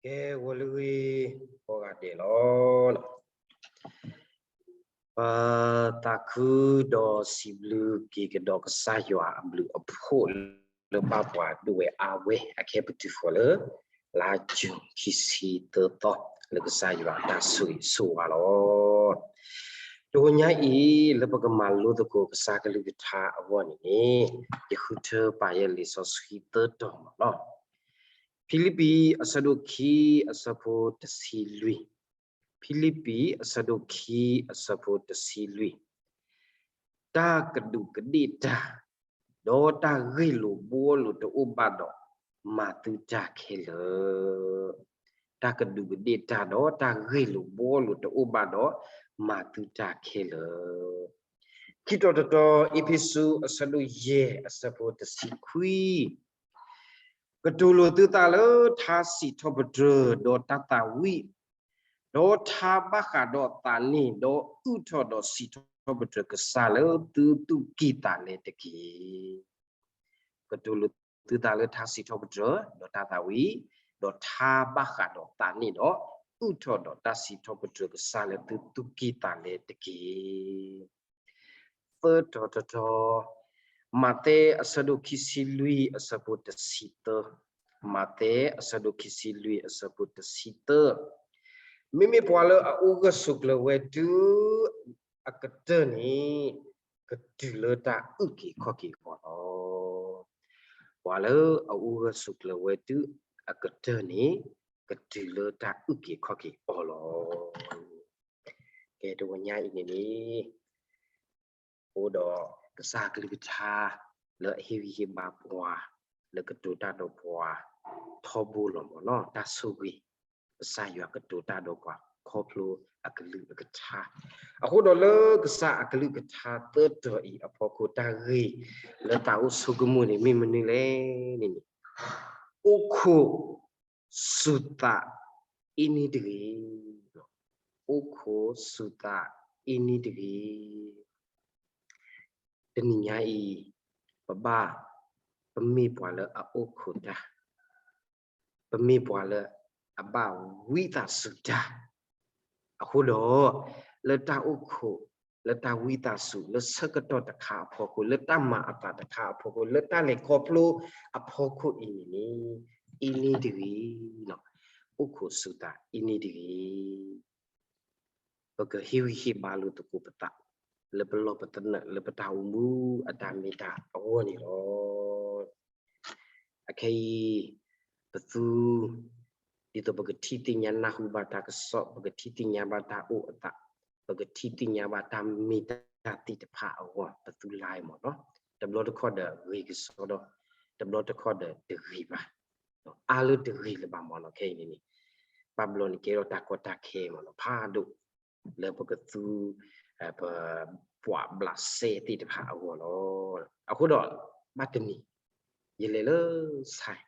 ကဲ ဂီၤလၢအဂ့ၤ ကိးဂၤဒဲးလီၤ. ပသးခုဒီးစံးဘျုးက့ၤကဒီးကစၢ်ယွၤအဘျုးအဖှိၣ်လၢဘၣ်ပှၤဒိၣ်ဝဲအါဝဲအခဲပတုၤဃီၤလၢ လါယူၤခံဆံသၢသီ လၢကစၢ်ယွၤအတၢ်ဆိၣ်ဂ့ၤဆိၣ်ဝါလီၤ. တဂီၤညါအံၤ လၢပကမၤလိသကိးကစၢ်ကလုၢ်ကထါအဂီၢ်န့ၣ်န့ၣ် ယဃုထၢပာ်ယဲလံာ်စီဆှံသၢတီၤမးလီၤ. ဖံလံးပံၤအဆၢဒိၣ်ခံအဆၢဖိတဆံလွံၢ်, ဖံလံးပံၤအဆၢဒိၣ်ခံအဆၢဖိတဆံလွံၢ်, တၢ်ကဒူးကဒ့ၣ်တၢ် ဒီးတၢ်ဂ့ၢ်လိာ်ဘှီလိာ်တအိၣ်ဘၣ်ဒီး မၤသုတၢ်ခဲလၢာ်. တၢ်ကဒူးကဒ့ၣ်တၢ်ဒီးတၢ်ဂ့ၢ်လိာ်ဘှီလိာ်တအိၣ်ဘၣ်ဒီး မၤသုတၢ်ခဲလၢာ်. ခံတီၤတတီၤ အ့းဖ့းစူးအဆၢဒိၣ်ယဲၢ်အဆၢဖိတဆံခွံ, ကတိၤလိာ်သုသးလၢထါစံးထီၣ်ပတြၢၤဒီးတၢ်သးဝံၣ်, ဒီးထါဘၣ်ဃးဒီးသးန့ၣ်, ဒီးအုၣ်ထီၣ်ဒီးစံးထီၣ်ပတြၢၤကစၢ်လၢသုသူၣ်ကံၢ်သးလဲတက့ၢ်. ကတိၤလိာ်သုသးလၢထါစံးထီၣ်ပတြၢၤဒီးတၢ်သးဝံၣ်, ဒီးထါဘၣ်ဃးဒီးသးန့ၣ်ဒီး, အုၣ်ထီၣ်ဒီးတၢ်စံးထီၣ်ပတြၢၤကစၢ်လၢသုသူၣ်ကံၢ်သးလဲတက့ၢ်. သၢတီၤတတီၤ, မးသဲအဆၢဒိၣ်ခံဆံလွံၢ်အဆၢဖိတဆံသၢ, မးသဲအဆၢဒိၣ်ခံဆံလွံၢ်အဆၢဖိတဆံသၢ, မ့မ့ၢ်ပှၤလၢအအိၣ်ဂၢၢ်ဆိးကျၢၤဝဲတုၤအကတၢၢ်န့ၣ် ကတုၤလၢတၢ်အုၣ်က့ၤခီၣ်က့ၤအဂီၢ်လီၤ. ပှၤလၢအအိၣ်ဂၢၢ်ဆိးကျၢၤဝဲတုၤအကတၢၢ်န့ၣ် ကတုၤလၢတၢ်အုၣ်က့ၤခီၣ်က့ၤအီၤလီၤ. ကဲတဂီၤညါအံၤန့ၣ်န့ၣ် အိၣ်ဒီးကစၢ်ကလုၢ်ကထါ လၢအဟ့ၣ်ဂံၢ်ဟ့ၣ်ဘါပှၤ လၢကတိၤတၢ်ဒီးပှၤ ထီဘိလီၤမးလီၤ. တၢ်ဆိၣ်ဂ့ၤ ကစၢ်ယွၤကတိၤတၢ်ဒီးပှၤ ခီဖျိအကလုၢ်အကထါ, အဃိဒီးလၢကစၢ်အကလုၢ်ကထါသၢတီၤအံၤအဖီခိၣ် တၢ်ဂ့ၢ်လၢသးအိၣ်ဆိကမိၣ်န့ၣ် မ့ၢ်မနုၤလဲၣ်န့ၣ်န့ၣ်, အိၣ်ခိးစူၤသးအ့န့တဂ့ၤ. အိၣ်ခိးစူၤသးအ့န့တဂ့ၤ. တနံၤညါအံၤ ပဘၣ်, ပမ့ၢ်ပှၤလၢအအိၣ်ခိးတၢ်, ပမ့ၢ်ပှၤလၢအဘၣ်ဝံသးစူၤတၢ်, အဃိဒီး လၢတၢ်အိၣ်ခိး, လၢတၢ်ဝံသးစူၤ, လၢဆၢကတီၢ်တခါအဖီခိၣ်, လၢတၢ်မၤအသးတခါအဖီခိၣ်, လၢတၢ်လဲၤခီဖျိအဖီခိၣ်အံၤန့ၣ်န့ၣ်, အ့န့တဂ့ၤ, အိၣ်ခိးစူၤသးအ့န့တဂ့ၤ. ပကဟ့ၣ်ဂံၢ်ဟ့ၣ်ဘါလိာ်သကိးပသး လၢပလီၢ်ပသနၢၣ် လၢပတၢ်အိၣ်မူအတၢ်မ့ၢ်တၢ်အဂီၢ်န့ၣ်လီၤ. အခဲအံၤ ပသူ, ဒ်သိးပကထံၣ်သ့ၣ်ညါနၢ်ဟူဘၣ်တၢ်ကစီၣ်, ပကထံၣ်သ့ၣ်ညါဘၣ်တၢ်အိၣ်အသး, ပကထံၣ်သ့ၣ်ညါဘၣ်တၢ်မ့ၢ်တၢ်သ့ၣ်တဖၣ်အဂီၢ် ပသူလါမးလီၤ. တဘျီတခီၣ်ဒီးဂ့ၤကစီဒီ, တဘျီတခီၣ်ဒီးတဂ့ၤဘၣ်, အါလၢတဂ့ၤလၢၤဘၣ်မးလီၤ. ခဲအံၤန့ၣ်န့ၣ် ဘၣ်ဘျီန့ၣ်ကဲထီၣ်တၢ်ကီတၢ်ခဲမးလီၤ ဖးဒိၣ် လၢပကသူ ပပှၤဘျးစဲသ့ၣ်တဖၣ်အဂီၢ်လီၤ. အဃိဒီး ဘၣ်တနံၤ ယလဲၤလၢ site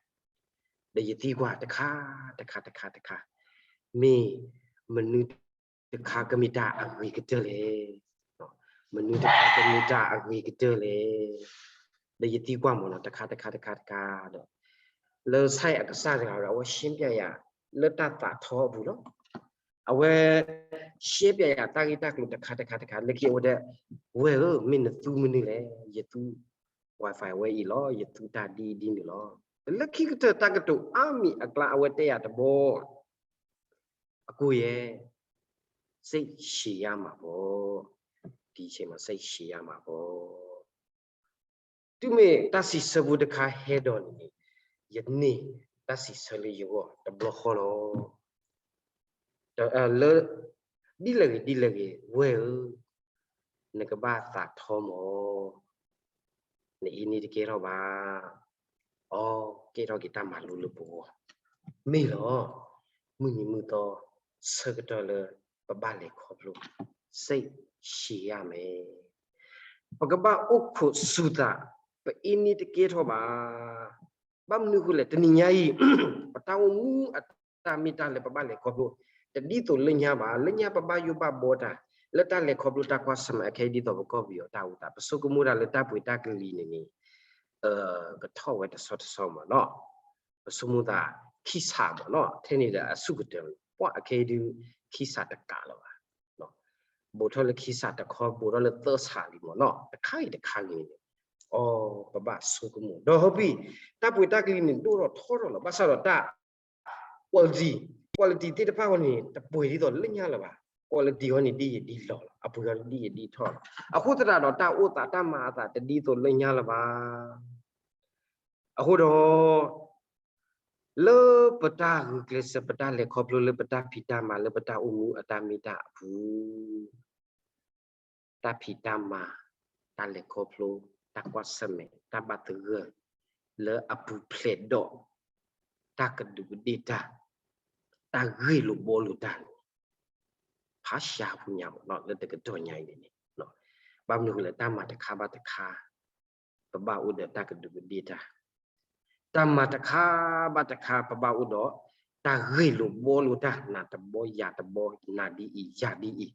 ဒီးယသံကွၢ်တခါတခါတခါတခါ, မ့ၢ်မနုၤတခါကမ့ၢ်တၢ်အဂ့ၤကတၢၢ်လဲၣ်, မနုၤတခါကမ့ၢ်တၢ်အဂ့ၤကတၢၢ်လဲၣ်, ဒီးယသံကွၢ်မးလီၤ တခါတခါတခါတခါဒီး လၢ site အကစၢ်တဂၤဒီး အဝဲရှင်းပြယၤ လၢတၢ်သးထီအပူၤလီၤ. အဝဲ ရှင်းပြယၤ တၢ်ဂ့ၢ်တၢ်ကျိၤတခါတခါတခါ လၢခံအဝဲတဲ ဝဲၢ်ဧၢ မ့ၢ်နသူမနုၤလဲၣ်, ယသူ Wi-Fi ဝဲအံၤလီၤ, ယသူတၢ်ဒ်အံၤဒ်နုၤလီၤ. လၢခံကတၢၢ်တၢ်ကတိၤအါမံၤအကျါ အဝဲတဲယၤတဘီ အကိၢ်ယဲၢ်, စိတ်ရှည်ရမှာပေါ့, ဒီအချိန်မှာ စိတ်ရှည်ရမှာပေါ့. တုၤမ့ၢ်တၢ်စံးဆၢဖိတခါဟဲဒီးန့ၣ်န့ၣ်, ယန့ၢ်တၢ်စံးဆၢလၢယဂီၢ်တဘျီဃီလီၤ. လၢ ဒ်လဲၣ်ဂ့ၤဒ်လဲၣ်ဂ့ၤ ဝဲၢ်ဧၢ, နကဘၣ်သးထီမး, နအ့န့ၣ်တကဲထီၣ်ဘၣ်, အီ ကဲထီၣ်က့ၤတၢ်မၤလိလၢပဂီၢ်, မ့ၢ်လီၤ. မုၢ်နံၤမုၢ်သီ ဆၢကတီၢ်လၢပဘၣ်လဲၤခီဖျိ စိတ်ရှည်ရမယ်, ပကဘၣ်အိၣ်ခိးစူၤသး, ပအ့န့ၣ်တကဲထီၣ်ဘၣ်. ဘၣ်မနုၤအဃိလဲၣ်, တနံၤညါအံၤ ပတၢ်အိၣ်မူအတၢ်မ့ၢ်တၢ်လၢပဘၣ်လဲၤခီဖျိ တဒ်သိးလၢညါဘၣ်. လၢညါပဘၣ်ယိၣ်ဘၣ်ဘှီတၢ် လၢတၢ်လဲၤခီဖျိတၢ်ကွၢ်ဆၢၣ်မဲာ်အခဲအံၤ ဒ်သိးပကီၢ်ပယီၤတၢ်အိၣ်သး ပဆိကမိၣ်တၢ်လၢတၢ်ပှ့ၤတၢ်ကလံၤန့ၣ်န့ၣ် ကထီၣ်ဝဲတဆီတဆီမးနီၤ. ပဆိကမိၣ်သး ခံဆးမ့ၢ်နီၤ, ထဲန့ၣ်ဒီးအဆူၣ်ကတၢၢ်မ့ၢ် ပှၤအခဲအံၤဒုး ခံဆးတကးလၢၤဘၣ်, ဘူးထီၣ်လၢခံဆးတခီ ဘူးထီၣ်လၢသၢဆးလံမ့ၢ်နီၤ, တခါအံၤတခါဂ့ၤန့ၣ်, အိ ပဘၣ်ဆိကမိၣ် ဒီးဟီပံၤ တၢ်ပှ့ၤတၢ်ကလံၤန့ၣ် ဒိၣ်ထီၣ်ထီထီၣ်လီၤ. ဘၣ်ဆၣ်ဒီးတၢ် quality, quality သ့ၣ်တဖၣ်အဂီၢ်န့ၣ် တပှ့ၤဒ်သိးလၢညါလၢၤဘၣ်, quality အဂီၢ်န့ၣ် ဒ်ယဒ်လီၤလီၤ, အပှ့ၤအဂီၢ်ဒ်ယဒ်ထီၣ်လီၤ. အဃိသတးဒီး တၢ်အိၣ်သးတၢ်မၤအသးတဒ်သိးလၢညါလၢၤဘၣ်. အဃိဒီး လၢပတၢ်ဂုာ်ကျဲးစၢး ပတၢ်လဲၤခီဖျိ လၢပတၢ်ဖံးတၢ်မၤ လၢပတၢ်အိၣ်မူအတၢ်မ့ၢ်တၢ်အပူၤ, တၢ်ဖံးတၢ်မၤ, တၢ်လဲၤခီဖျိ, တၢ်ကွၢ်ဆၢၣ်မဲာ်, တၢ်ဘၣ်သဂၢၢ်, လၢအပူၤဖျဲးဒီး တၢ်ကဒူးကဒ့ၣ်တၢ်, တၢ်ဂ့ၢ်လိာ်ဘှီလိာ်တၢ်န့ၣ် ဖးရှးဖိညါမ့ၢ်နီၤ လၢတကတီၢ်ညါအံၤန့ၣ်, ဘၣ်မနုၤဃိလဲၣ် တၢ်မၤတခါဘၣ်တခါ ပဘၣ်အိၣ်ဒီးတၢ်ကဒူးကဒ့ၣ်တၢ်, တၢ်မၤတခါဘၣ်တခါ ပဘၣ်အိၣ်ဒီး တၢ်ဂ့ၢ်လိာ်ဘှီလိာ်တၢ် နၤတဘီယၤတဘီ နၤဒ်အံၤယၤဒ်အံၤ,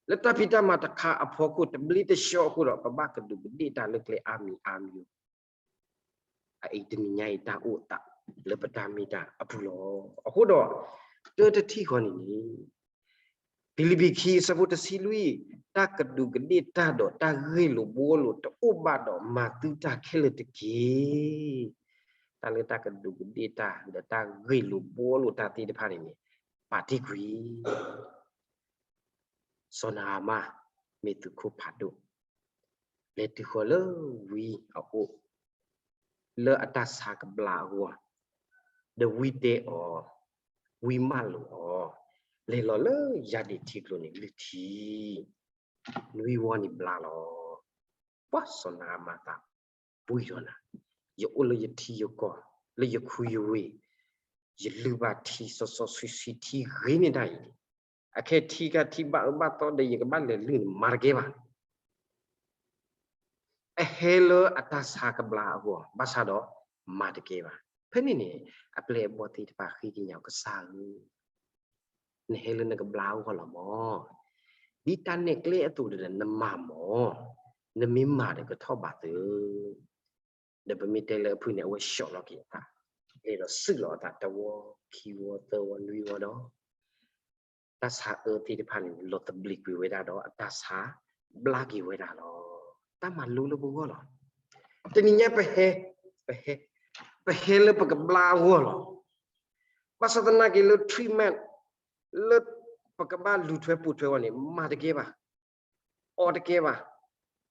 လၢတၢ်ဖံးတၢ်မၤတခါအဖီခိၣ် တဘျ့တဆှီအဃိဒီး ပဘၣ်ကဒူးကဒ့ၣ်တၢ်လၢကျဲအါမံၤအါမံၤ အအံၤတနံၤညါအံၤ တၢ်အိၣ်သးလၢပတၢ်မ့ၢ်တၢ်အပူၤလီၤ. အဃိဒီး တၢ်တထံၣ်ဃီန့ၣ်န့ၣ် ဖံလံးပံးခံ အဆၢဖိတဆံလွံၢ်, တၢ်ကဒူးကဒ့ၣ်တၢ်ဒီးတၢ်ဂ့ၢ်လိာ်ဘှီလိာ်တအိၣ်ဘၣ်ဒီး မၤသုတၢ်ခဲလၢာ်တက့ၢ်. တၢ်လၢတၢ်ကဒူးကဒ့ၣ်တၢ် ဒီးတၢ်ဂ့ၢ်လိာ်ဘှီလိာ်တၢ်သ့ၣ်တဖၣ်န့ၣ်န့ၣ် ပာ်တ့ၢ်ကွံာ် စီၤနၤအမၣ် မ့ၢ်သုးခိၣ်ဖးဒိၣ် လဲၤတုၤဃီၤလၢဝံအအိၣ် လၢအတၢ်ဆါကဘျါအဂီၢ်, ဒီးဝံတဲအီၤ, ဝံမၢလိာ်အီၤ, လဲၤလီၤလၢယၤဒ့ၣ်ထံကျိန့ၣ် လုၢ်ထံ, နွံဝီန့ၣ်ဘျါလီၤ. ပှၤစီၤနၤအမၣ်သးပှံၢ်ထီၣ်နၤ, ယအိၣ်လၢယထံယကီၢ် လၢယခူယဝ့ၢ်, ယလုၢ်ဘၣ်ထံစီစီဆှံဆှံ ထံဂ့ၤန့ၢ်ဒၣ်အံၤ, အခဲထံကထံဘၣ်အၢဘၣ်သီဒီး ယကဘၣ်လဲၤလုၢ်န့ၣ် မၤတကဲဘၣ်. အဟဲလၢအတၢ်ဆါကဘျါအဂီၢ် ဘၣ်ဆၣ်ဒီးမၤတကဲဘၣ်. ဖဲန့ၣ်န့ၣ် အပျဲၢ်အဘီၣ်သ့ၣ်တဖၣ်ဃ့ကညး ကစၢ်ဧၢ, နဟဲလၢနကဘျါအဂီၢ်လီၤမၢ်, ဒ်တၢ်နဲၣ်ကျဲအသိးဒီးနမၤမၢ်, နမ့ၢ်မၤဒီးကထီၣ်ဘးသု, ဒီးပမ့ၢ်တဲလၢအဖုၣ်န့ၣ် အဝဲဆှီၣ်လီၤက့ၤအသး, လဲၤဒီးစုၣ်လီၤအသး တဝီ, ခံဝီ, သၢဝီ, နွံဝီဒီး တၢ်ဆါအၢသ့ၣ်တဖၣ်န့ၣ် လီၤသဘျ့ကွံာ်ဝဲဒၣ်ဒီး အတၢ်ဆါဘျါက့ၤဝဲဒၣ်လီၤ. တၢ်မၤလိလၢပဂီၢ်လီၤ. တနံၤညါပဟဲ, ပဟဲ, ပဟဲလၢပကဘျါအဂီၢ်လီၤ. ဘၣ်ဆၣ်သနာ်က့လၢ treatment လၢပကဘၣ်လူၤထွဲပိာ်ထွဲအီၤန့ၣ် မၤတကဲဘၣ်, အီတကဲဘၣ်,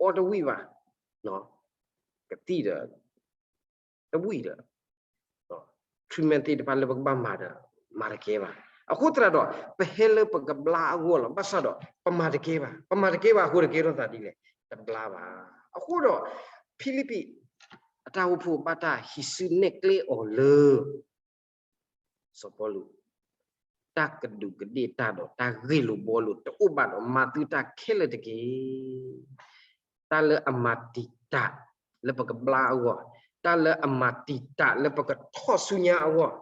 အီတဝံၣ်ဘၣ်, ကသံၣ်ဒီး တဝံၣ်ဒီး treatment သ့ၣ်တဖၣ်လၢပကဘၣ်မၤဒီး မၤတကဲဘၣ်. အဃိသတးဒီး ပဟဲလၢပကဘျါအဂီၢ်လီၤ. ဘၣ်ဆၣ်ဒီး ပမၤတကဲဘၣ်. ပမၤတကဲဘၣ်အဃိဒီး ကဲထီၣ်သးဒ်လဲၣ်, တဘျါဘၣ်. အဃိဒီး ဖံလံးပံး အတၢ်အိၣ်ဖှိၣ်ဘၣ်တၢ်ဟံးစုနဲၣ်ကျဲအီၤလၢ စီၤပီလူး, တၢ်ကဒူးကဒ့ၣ်တၢ်ဒီးတၢ်ဂ့ၢ်လိာ်ဘှီလိာ်တအိၣ်ဘၣ်ဒီး မၤသုတၢ်ခဲလၢာ်တက့ၢ်. တၢ်လၢအမၤတံာ်တာ်လၢပကဘျါအဂီၢ်, တၢ်လၢအမၤတံာ်တာ်လၢပကထီၣ်ဆူညါအဂီၢ်,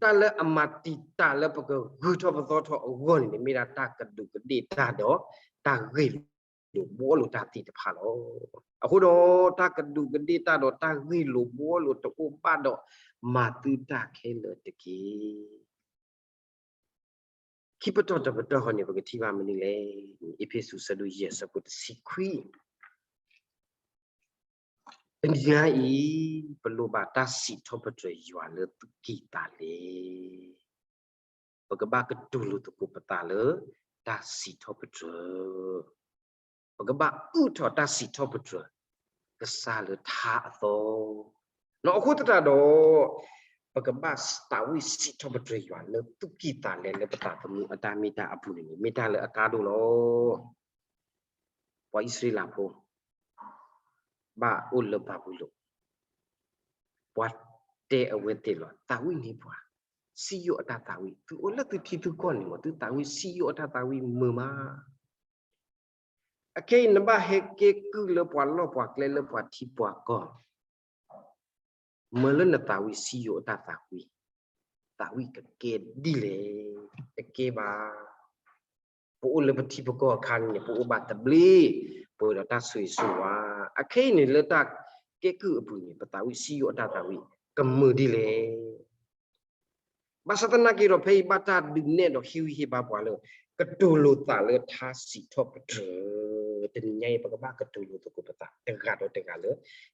တၢ်လၢအမၤတံာ်တာ်လၢပကဂုၤထီၣ်ပသီထီၣ်အဂီၢ်န့ၣ်န့ၣ် မ့ၢ်ဒၣ်တၢ်ကဒူးကဒ့ၣ်တၢ်ဒီးတၢ်ဂ့ၢ်လိာ်ဘှီလိာ်တၢ်သ့ၣ်တဖၣ်လီၤ. အဃိဒီး တၢ်ကဒူးကဒ့ၣ်တၢ်ဒီးတၢ်ဂ့ၢ်လိာ်ဘှီလိာ်တအိၣ်ဘၣ်ဒီး မၤသုတၢ်ခဲလၢာ်တက့ၢ်. ခံပတီၢ်တပတီၢ်ဃီန့ၣ် ပကထံၣ်ဘၣ်မနုၤလဲၣ်, အ့းဖ့းစူး အဆၢဒိၣ်ယဲၢ် အဆၢဖိတဆံခွံ, တနံၤညါအံၤ ပလိၣ်ဘၣ်တၢ်စံးထီၣ်ပတြၢၤယွၤလၢသူၣ်ကံၢ်သးလဲ, ပကဘၣ်ကတူၢ်လိာ်သကိးပသးလၢတၢ်စံးထီၣ်ပတြၢၤ ပကဘၣ်အုၣ်ထီၣ်တၢ်စံးထီၣ်ပတြၢၤ ကစၢ်လၢထါအသီ, အဃိသတးဒီး ပကဘၣ်သးဝံၣ်စံးထီၣ်ပတြၢၤယွၤလၢသူၣ်ကံၢ်သးလဲလၢပသးသမူ အတၢ်မ့ၢ်တၢ်အပူၤန့ၣ်န့ၣ် မ့ၢ်တၢ်လၢအကါဒိၣ်လီၤ. ပှၤအံၣ်စရ့လးဖိ ဘၣ်အိၣ်လၢဘၤဘူလိၣ်, ပှၤတဲအဝဲသ့ၣ်လီၤ, သးဝံၣ်န့ၢ်ပှၤ, စံၣ်ယိၣ်အတၢ်သးဝံၣ်, သုအိၣ်လၢသုထံသုကီၢ်န့ၣ်မး သုသးဝံၣ်စံၣ်ယိၣ်အတၢ်သးဝံၣ်မုာ်မး. အခဲအံၤ နဘၣ်ဟဲကဲကုၢ်လၢပှၤလီၢ်ပှၤကျဲလၢပှၤထံပှၤကီၢ် မၢလၢနသးဝံၣ်စံၣ်ယိၣ်အတၢ်သးဝံၣ်, သးဝံၣ်ကကဲဒ်လဲၣ်, တကဲဘၣ်. ပအိၣ်လၢပထံပကီၢ်အခါန့ၣ် ပအိၣ်ဘၣ်သဘျ့, ပအိၣ်ဒီးတၢ်ဆိၣ်ဂ့ၤဆိၣ်ဝါ, အခဲအံၤန့ၣ်လၢတၢ်ကဲကုၢ်အပူၤန့ၣ် ပသးဝံၣ်စံၣ်ယိၣ်အတၢ်သးဝံၣ် ကမုာ်ဒ်လဲၣ်. ဘၣ်ဆၣ်သနာ်က့ဒီး ဖဲအံၤဘၣ်တၢ်ဒုးနဲၣ်ဒီးဟ့ၣ်ဂံၢ်ဟ့ၣ်ဘါပှၤလၢ ကတိၤလိာ်သးလၢထါစံးထီၣ်ပတြၢၤ, တနံၤညါအံၤ ပကဘၣ်ကတိၤလိာ်သကိးပသး တဂၤဒီးတဂၤလၢ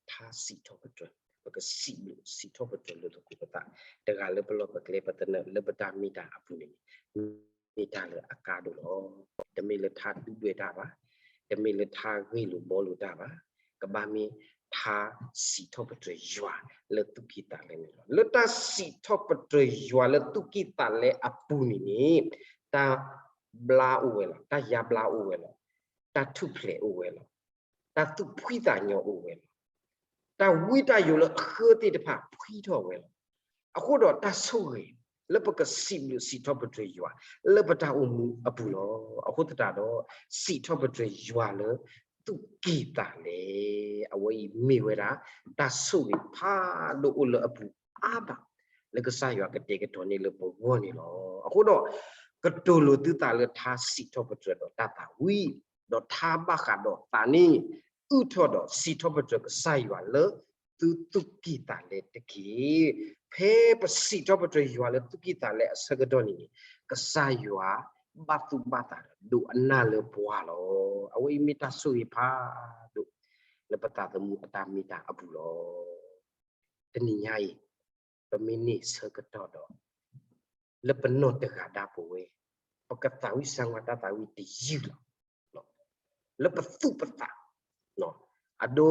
ထါစံးထီၣ်ပတြၢၤ, ပကစံးဘျုးစံးထီၣ်ပတြၢၤလိာ်သကိးပသး တဂၤလၢပလီၢ်ပကျဲ ပသနၢၣ်လၢပတၢ်မ့ၢ်တၢ်အပူၤန့ၣ် မ့ၢ်တၢ်လၢအကါဒိၣ်လီၤ. တမ့ၢ်လၢထါဒုၣ်ဒွဲၣ်တၢ်ဘၣ်, တမ့ၢ်လၢထါဂ့ၢ်လိာ်ဘှီလိာ်တၢ်ဘၣ်, ကဘၣ်မ့ၢ်ထါစံးထီၣ်ပတြၢၤယွၤလၢသူၣ်ကံၢ်သးလဲန့ၣ်လီၤ. လၢတၢ်စံးထီၣ်ပတြၢၤယွၤလၢသူၣ်ကံၢ်သးလဲအပူၤန့ၣ်န့ၣ် တၢ်ဘျါအိၣ်ဝဲလီၤ, တၢ်ယါဘျါအိၣ်ဝဲလီၤ, တၢ်ထူၣ်ဖျဲးအိၣ်ဝဲလီၤ, တၢ်သူၣ်ဖှံသးညီအိၣ်ဝဲလီၤ, တၢ်ဝံတၢ်ယိးလၢအဃၢသ့ၣ်တဖၣ်ဖှံထီၣ်ဝဲလီၤ. အဃိဒီးတၢ်ဆိၣ်ဂ့ၤ လၢပကစံးဘျုးစံးထီၣ်ပတြၢၤယွၤ လၢပတၢ်အိၣ်မူအပူၤလီၤ. အဃိသတးဒီး စံးထီၣ်ပတြၢၤယွၤလၢသူၣ်ကံၢ်သးလဲ, အဝဲအံၤမ့ၢ်ဝဲဒၣ် တၢ်ဆိၣ်ဂ့ၤဖးဒိၣ်အိၣ်လၢအပူၤအါဘၣ် လၢကစၢ်ယွၤကတဲာ်ကတီၤန့ၢ်လၢပဂီၢ်န့ၣ်လီၤ. အဃိဒီး ကတိၤလိာ်သုသးလၢထါစံးထီၣ်ပတြၢၤဒီးတၢ်သးဝံၣ်, ဒီးထါဘၣ်ဃးဒီးသးန့ၣ် အုၣ်ထီၣ်ဒီးစံးထီၣ်ပတြၢၤကစၢ်ယွၤလၢသုသူၣ်ကံၢ်သးလဲတက့ၢ်. ဖဲပစံးထီၣ်ပတြၢၤယွၤလၢသူၣ်ကံၢ်သးလဲအဆၢကတီၢ်န့ၣ်န့ၣ် ကစၢ်ယွၤဘၣ်သူၣ်ဘၣ်သးဒီးဒိးအနၢ်လၢပှၤလီၤ. အဝဲအံၤမ့ၢ်တၢ်ဆိၣ်ဂ့ၤဖးဒိၣ် လၢပသးသမူအတၢ်မ့ၢ်တၢ်အပူၤလီၤ. တနံၤညါအံၤ ပမ့ၢ်န့ၢ်ဆၢကတီၢ်ဒီး လၢပနီၢ်တဂၤဒၣ်ပဝဲ ပကသးဝံၣ်စၢ်ဝါတၢ်သးဝံၣ်တယုၢ်လီၤ. လၢပသူၣ်ပသး အဒိ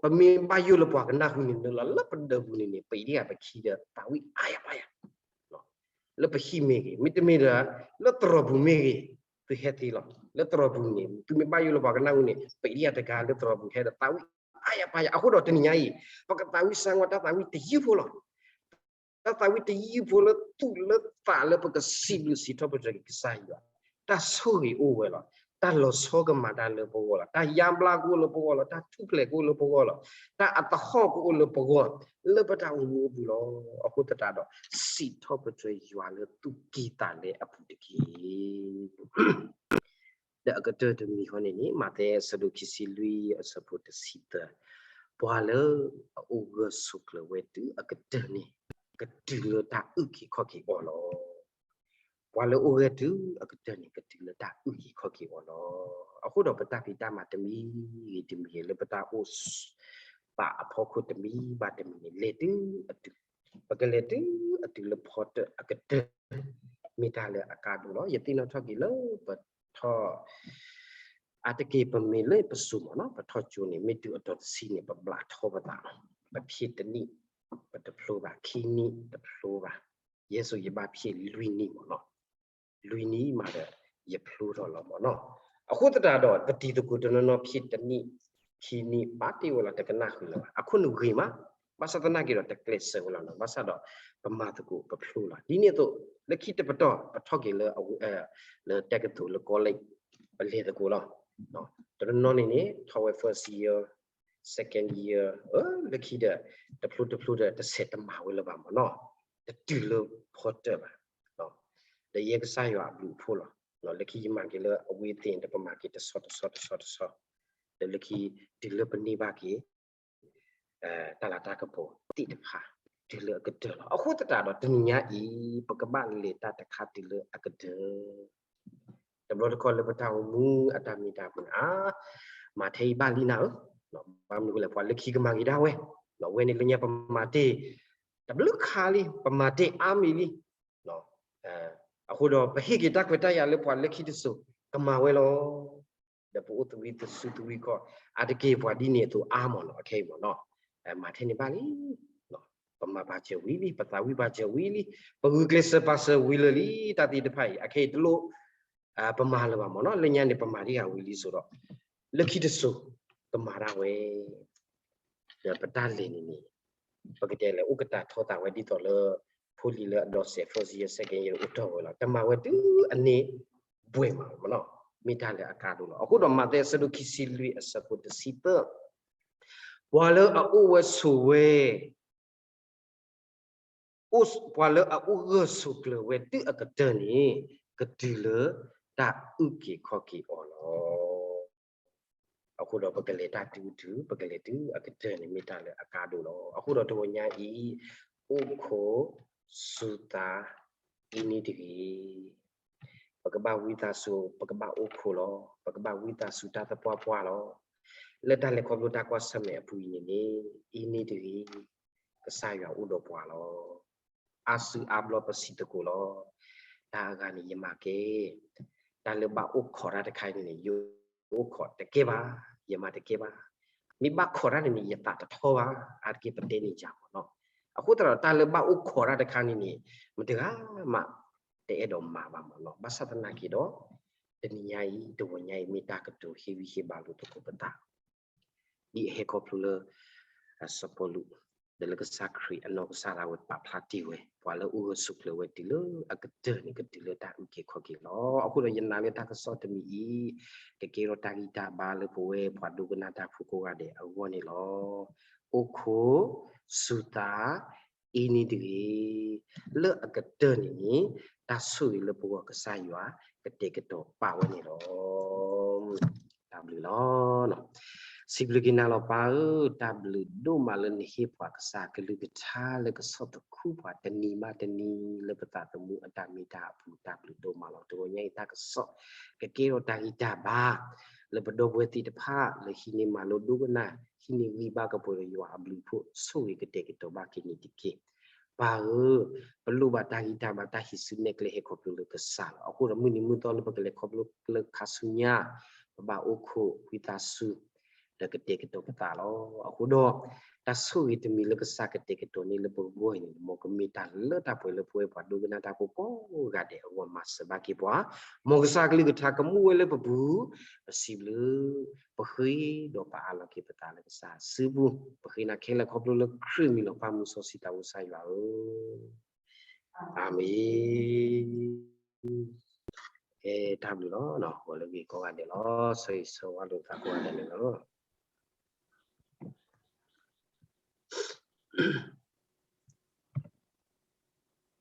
ပမ့ၢ်ဘၣ်ယိၣ်လၢပှၤကနၢ်ဟူန့ၣ်လီၤ လၢပဒၢးပူၤန့ၣ်န့ၣ် ပအံၤဒ်ပခံဒီးသးဝံၣ်အါယၤပါယၤ လၢပဟံၣ်မ့ၢ်ဂ့ၤ, မ့တမ့ၢ်ဒီး လၢသရိာ်ပူၤမ့ၢ်ဂ့ၤ, သုဟဲသ့လီၤ. လၢသရိာ်ပူၤန့ၣ် သုမ့ၢ်ဘၣ်ယိၣ်လၢပှၤကနၢ်ဟူန့ၣ် ပအံၤဒ်တဂၤလၢသရိာ်ပူၤဟဲဒီးသးဝံၣ်အါယၤပါယၤ. အဃိဒီးတနံၤညါအံၤ ပကသးဝံၣ်စၢ်ဝါတၢ်သးဝံၣ်တယုၢ်ဖိလီၤ. တၢ်သးဝံၣ်တယုၢ်ဖိလၢသူၣ်လၢသးလၢပကစံးဘျုးစံးထီၣ်ပတြၢၤက့ၤကစၢ်ယွၤ, တၢ်ဆိၣ်ဂ့ၤအိၣ်ဝဲလီၤ. တၢ်လီၤဆီကမၤတၢ်လၢပဂီၢ်လီၤ. တၢ်ယါဘျါကအိၣ်လၢပဂီၢ်လီၤ. တၢ်ထူၣ်ဖျဲးကအိၣ်လၢပဂီၢ်လီၤ. တၢ်အသဟီၣ်ကအိၣ်လၢပဂီၢ် လၢပတၢ်အိၣ်မူအပူၤလီၤ. အဃိသတးဒီး စံးထီၣ်ပတြၢၤယွၤလၢသူၣ်ကံၢ်သးလဲအပူၤတက့ၢ်. ဒီးအကတၢၢ်တမံၤဃီန့ၣ်န့ၣ် မးသဲအဆၢဒိၣ်ခံဆံလွံၢ်အဆၢဖိတဆံသၢ, ပှၤလၢအအိၣ်ဂၢၢ်ဆိးကျၢၤဝဲတုၤအကတၢၢ်န့ၣ် ကတုၤလၢတၢ်အုၣ်က့ၤခီၣ်က့ၤအီၤလီၤ. ပှၤလၢအအိၣ်ဂၢၢ်တုၤအကတၢၢ်န့ၣ် ကတုၤလၢတၢ်အုၣ်က့ၤခီၣ်က့ၤအီၤလီၤ. အဃိဒီးပတၢ်ဖံးတၢ်မၤတမံၤဂ့ၤတမံၤဂ့ၤလၢပတၢ်အိၣ် ပာ်အဖီခိၣ်တမံၤဘၣ်တမံၤန့ၣ် လဲၤတုၤအတုၤ, ပကလဲၤတုၤအတုၤလၢဖီတၢၣ်အကတၢၢ် မ့ၢ်တၢ်လၢအကါဒိၣ်လီၤ. ယသ့ၣ်နီၣ်ထီၣ်က့ၤလၢပထီၣ် အါတက့ၢ်ပမ့ၢ်လၢပစိၤမ့ၢ်နီၤ ပထီၣ်ကၠိန့ၣ် မ့ၢ်တုၤအတီၤတဆံန့ၣ် ပဘျးထီပသး, ပဖံးတနံၣ် ပတဖျိဘၣ်, ခံနံၣ်တဖျိဘၣ်, ယဲၢ်ဆိယဘၣ်ဖံးလွံၢ်နံၣ်မ့ၢ်နီၤ လွံၢ်နံၣ်မးဒီး ယဖျိထီၣ်လီၤမ့ၢ်နီၤ. အဃိသတးဒီး ပတံၤသကိးတနီၤနီၤဖံးတနံၣ် ခံနံၣ် ဘၣ်တ့ၢ်ဝဲလီၤ တကနၣ်ဃုာ်လၢၤဘၣ်. အခိၣ်နူာ်ဂ့ၤမး, ဘၣ်ဆၣ်သနာ်က့ဒီး တကျဲးစၢးဝဲလီၤနီၤ. ဘၣ်ဆၣ်ဒီး ပမၤသကိးပဖျိလီၤ. ဒ်န့ၣ်အသိး လၢခံတပတီၢ် ပထီၣ်က့ၤလၢ လၢတက္ကသိုလ် လၢ college ပလဲၤသကိးလီၤ. တနီၤနီၤန့ၣ်န့ၣ် ထီၣ်ဝဲ first year, second year, လၢခံဒီး တဖျိတဖျိဒီး တဆဲးတမၤဝဲလၢၤဘၣ်မ့ၢ်နီၤ. တတုၤလၢဖီတၢၣ်ဘၣ်. ဒီးယဲကစၢ်ယွၤအဘျုးအဖှိၣ်လီၤ. လၢခံယမၤက့ၤလၢအဝဲသ့ၣ် ဒီးပမၤက့ၤတဆီတဆီတဆီတဆီ, ဒီးလၢခံ တုၤလၢပန့ၢ်ဘၣ်က့ၤ တၢ်လၤတၢ်ကပီၤသ့ၣ်တဖၣ် တုၤလၢအကတၢၢ်လီၤ. အဃိသတးဒီး တနံၤညါအံၤ ပကဘၣ်လဲၤတၢ်တခါတုၤလၢအကတၢၢ် တဘျီတခီၣ်လၢပတၢ်အိၣ်မူအတၢ်မ့ၢ်တၢ်ပူၤန့ၣ် မၤထဲအံၤဘၣ်လံနၤဧၢ, ဘၣ်မနုၤလဲၣ် ပှၤလၢခံကမၤက့ၤဒၣ်ဝဲ, ဝဲန့ၣ်လၢညါပမၤတ့ၢ် တဘျုးခါလံ ပမၤတ့ၢ်အါမံၤလံ. အဃိဒီးပဟ့ၣ်က့ၤတၢ်ခွဲးတၢ်ယာ်လၢပှၤလၢခံတစိၤ ကမၤဝဲလီၤ. ဒီးပအိၣ်သဝံသဆူသဝံခီၣ် အါတက့ၢ်ပှၤဒ်န့ၣ်အသိးအါမ့ၢ်နီၤ အခဲအံၤမ့ၢ်နီၤ မၤထဲန့ၣ်ဘၣ်လံ. ပမၤပာ်စၢၤဝံၤလံ ပသးဝံၣ်ပာ်စၢၤဝံၤလံ ပဂုာ်ကျဲးစၢးပာ်စၢၤဝံၤလၢာ်လံ တၢ်သ့ၣ်တဖၣ်အံၤ အခဲအံၤတလိၣ် ပမၤလၢၤဘၣ်မ့ၢ်နီၤ လၢညါန့ၣ် ပမၤတ့ၢ်ဂၤဝံၤလံစိၤဒီး လၢခံတစိၤ ကမၤဒၣ်ဝဲ ဒီးပတၢ်လဲၤန့ၣ်န့ၣ် ပကတဲလဲၣ် အိၣ်ကတၢၢ်ထီသးဝဲဒ်သိးလၢ ဖိလံၤလၢအဒီးစဲး first year second year အိၣ်ထီၣ်ဝဲလီၤ တမၤဝဲတုၤအန့ၢ်ဘှဲၣ်မးမ့ၢ်နီၤ မ့ၢ်တၢ်လၢအကါဒိၣ်လီၤ. အဃိဒီးမးသဲအဆၢဒိၣ်ခံဆံလွံၢ်အဆၢဖိတဆံသၢ ပှၤလၢအအိၣ်ဝဲဆိးဝဲ ပှၤလၢအအိၣ်ဂၢၢ်ဆိးကျၢၤဝဲတုၤအကတၢၢ်န့ၣ် ကတုၤလၢတၢ်အုၣ်က့ၤခီၣ်က့ၤအီၤလီၤ. အဃိဒီးပကလဲၤတၢ်တုၤတုၤ ပကလဲၤတုၤအကတၢၢ်န့ၣ် မ့ၢ်တၢ်လၢအကါဒိၣ်လီၤ. အဃိဒီးတဂီၤညါအံၤ အိၣ်ခိးစူၤသး အံၤန့ၣ်တဂ့ၤ. ပကဘၣ်ဝံသးစူၤ, ပကဘၣ်အိၣ်ခိးလီၤ. ပကဘၣ်ဝံသးစူၤတၢ်သပှၢ်ပှၢ်လီၤ. လၢတၢ်လဲၤခီဖျိတၢ်ကွၢ်ဆၢၣ်မဲာ်အပူၤအံၤန့ၣ်န့ၣ်, အံၤန့ၣ်တဂ့ၤ, ကစၢ်ယွၤအိၣ်ဒီးပှၤလီၤ. အါစုအါဘျီပစံးသကိးလီၤ. တၢ်အဂၤန့ၣ်ယမၤက့ၤ, တၢ်လၢဘၣ်အိၣ်ခိးတၢ်တခါအံၤန့ၣ်န့ၣ် ယအိၣ်ခိးတကဲဘၣ်, ယမၤတကဲဘၣ်. မ့ၢ်ဘၣ်ခိးတၢ်န့ၣ်န့ၣ် ယသးတထီဘၣ်, အါတက့ၢ်ပတဲန့ၣ်ယၤမ့ၢ်နီၤ. အဃိသတးဒီး တၢ်လၢဘၣ်အိၣ်ခိးတၢ်တခါန့ၣ်န့ၣ် မတဂၤမး တအဲၣ်ဒိးမၤဘၣ်မ့ၢ်နီၤ. ဘၣ်ဆၣ်သနာ်က့ဒီး တနံၤညါအံၤ တဂီၤညါအံၤ မ့ၢ်တၢ်ကတိၤဟ့ၣ်ဂံၢ်ဟ့ၣ်ဘါလိာ်သကိးပသး ဒ်အဟဲခီဖျိလၢ စီၤပီလူး ဒီးလၢကစၢ်ခရံာ်အနီၢ်ကစၢ်ဒၣ်ဝဲပာ်ဖျါတ့ၢ်ဝဲ ပှၤလၢအအိၣ်ဂၢၢ်ဆိးကျၢၤဝဲတုၤလၢအကတၢၢ်န့ၣ် ကတုၤလၢတၢ်အုၣ်က့ၤခီၣ်က့ၤလီၤ. အဃိဒီးယနာ်လၢတၢ်ကစီၣ်တမံၤအံၤ ကကဲထီၣ်တၢ်ဂံၢ်တၢ်ဘါလၢပဝဲပှၤဒိကနၣ်တၢ်ဖိကိးဂၤဒဲးအဂီၢ်န့ၣ်လီၤ. အိၣ်ခိး စူၤသး အံၤန့ၣ်တဂ့ၤ. လၢအကတၢၢ်န့ၣ်န့ၣ် တၢ်ဆိၣ်ဂ့ၤလၢပဂီၢ်ကစၢ်ယွၤ ကတဲာ်ကတီၤပာ်ဝဲန့ၣ်လီၤ. တၢ်ဘျုးလီၤ. စံးဘျုးက့ၤနၤလီၤပၢ်ဧၢ, တၢ်ဘျုးဒိၣ်မးလၢနဟ့ၣ်ပှၤကစၢ်အကလုၢ်ကထါလၢကဆီၣ်သခူပှၤတနံၤဘၣ်တနံၤလၢပသးသမူအတၢ်မ့ၢ်တၢ်အပူၤ တၢ်ဘျုးဒိၣ်မးလီၤ. တဂီၤညါအံၤတၢ်ကစီၣ် ကကဲထီၣ်တၢ်ဂံၢ်တၢ်ဘါ လၢပဒီပုၢ်ဝဲၢ်သ့ၣ်တဖၣ် လၢဟံးန့ၢ်မၤလိဒိကနၣ် ဟံးန့ၢ်ဂံၢ်ဘါကပှဲၤဒီးယွၤအဘျုးအဖှိၣ် ဆိၣ်ဂ့ၤကတဲာ်ကတီၤဘၣ်က့ၤန့ၣ်တက့ၢ်. ပၢ်ဧၢ, ပလိၣ်ဘၣ်တၢ်ဂံၢ်တၢ်ဘါတၢ်ဟံးစုနဲၣ်ကျဲဟဲခီဖျိလၢကစၢ်လီၤ. အဃိဒီးမုၢ်နံၤမုၢ်သီလၢပကလဲၤခီဖျိလၢခါဆူညါ ပဘၣ်အိၣ်ခိးဝံသးစူၤ ဒီးကတဲာ်ကတီၤပသးလီၤ. အဃိဒီး တၢ်ဆိၣ်ဂ့ၤတမံၤလၢကစၢ်ကတဲာ်ကတီၤန့ၢ်လၢပဂီၢ်အံၤန့ၣ် မ်ကမ့ၢ်တၢ်လၢတၢ်ပှဲၤလၢပဝဲပှၤဒိကနၣ်တၢ်ဖိကိးဂၤဒဲးအဂီၢ် မၤစၢၤဘၣ်က့ၤပှၤ, မ်ကစၢ်ကလုၢ်ကထါကမူဝဲလၢပပူၤ, ပစံးဘျုး, ပဃ့ဒီးပအးလီၤက့ၤပသးလၢကစၢ်စုပူၤ, ပဃ့နၤခဲလၢာ်ခီဖျိလၢခရံာ်မံၤလီၤ ပၢ်မူစီဆှံသးဘိကစၢ်ယွၤဧၢ, အၤမ့ၣ်. ကဲ တၢ်ဘျုးလီၤ. ဂီၤလၢအဂ့ၤကိးဂၤဒဲးလီၤ. ဆၢဂ့ၤဆၢဝါလိာ်သးကိးဂၤဒဲးန့ၣ်လီၤ.